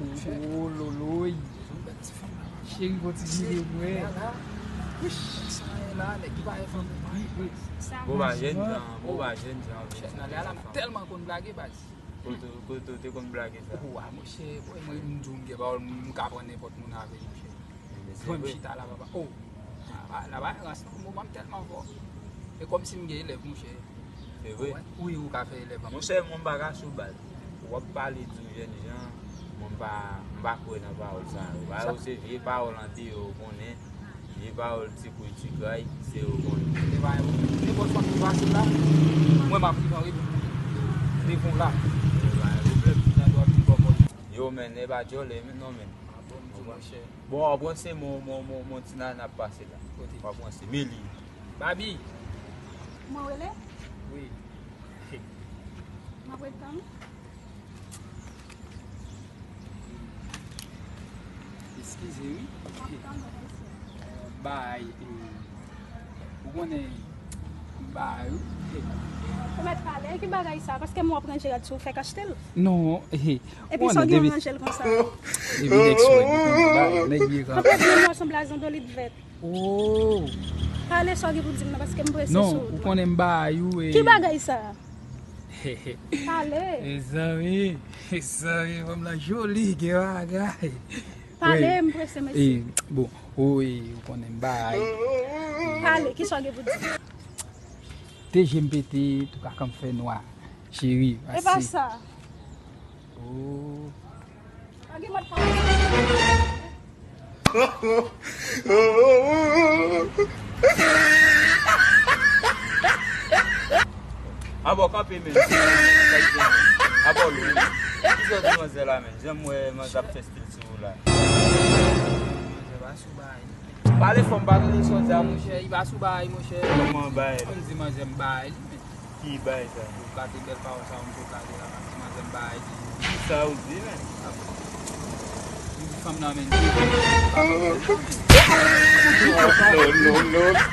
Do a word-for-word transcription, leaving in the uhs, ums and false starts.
Oh loloy. Cheri, bon ti vide mwen. Wi, sa e la, nèg ki pa fè fanmi. Wi, wi. Bon, ba jèn jan, bon, ba jèn jan. Nan lè a la, m tèlman konn blage, baz. Kote, kote w te konn blage sa? Wa, monchè, mwen, mwen, m di w, m gen pawòl, m ka pran nenpòt moun avè l, monchè. Mwen, m chita la, papa. Oh! Laba, laba, rans nan moman m tèlman fò. E kòmsi m gen elèv, monchè. Se vre? Wi, ou ka fè elèv an. Monchè, mwen m pa ka sou bal. W ap pale di yon jèn jan, mwen m pa, m pa kwè nan pawòl sa yo. Ba yo se vye pawòl andeyò, ou konnen. Vye pawòl ti kouy, ti gray, se yo konnen. E pa yon, nenpòt fanmi pase la, mwen m ap rive an repons. Devan la. E pa yon pwoblèm, ti jan dwa ti bò mòl. Yo, men, e pa djòlè, men non, men. Ah, bon, m di, monchè. Bon, w ap ranse mon, mon, mon, mon ti nana ap pase la. Kote? W ap ranse. Men li. Babi! Mwen rele? Wi. M ap ret tann ou. Eskize, wi. M ap tann ou, mesye. Bay, eh, ou konnen, bay, wi. Ou mèt pale, ki bagay sa? Paske m wè w ap ranje rad sou ou fèk achte l. Non, eh, epi sa w gen w ranje l konsa? Epi nèg swag, ou konnen bay, nèg vye kanpe. Kanpe byen, mwen sanble a zandolit vèt. Oh. Pale sa w gen pou di m nan, paske m prese sou wout la. Non, ou konnen m bay ou, eh. Ki bagay sa? Pale. Mezanmi, mezanmi, fanm lan joli, gen bagay. Pale, m prese, mesye. Eh, bon, oh, eh, ou konnen m bay. Pale, kisa w gen pou di? Te je m pete, tou ka kan m fè nwa. Cheri, e pa sa. Oh. Pa gen mòd pa. Abò, kanpe, men. Abò, lou. Kisa w di manzè la, men? Jan m wè manzè ap fè stil sou ou la. Manzè pa sou bagay. Pale fò, m pa tande sa w di a, monchè. Li pa sou bagay, monchè. Kòman bagay? Ann di manzè m bagay li, men. Ki bay sa? Ou gate bèl pawòl sa, ou m tou gade la, manzè m bay di. Ki sa ou di, men? M di fanm nan, men. Non, non, non.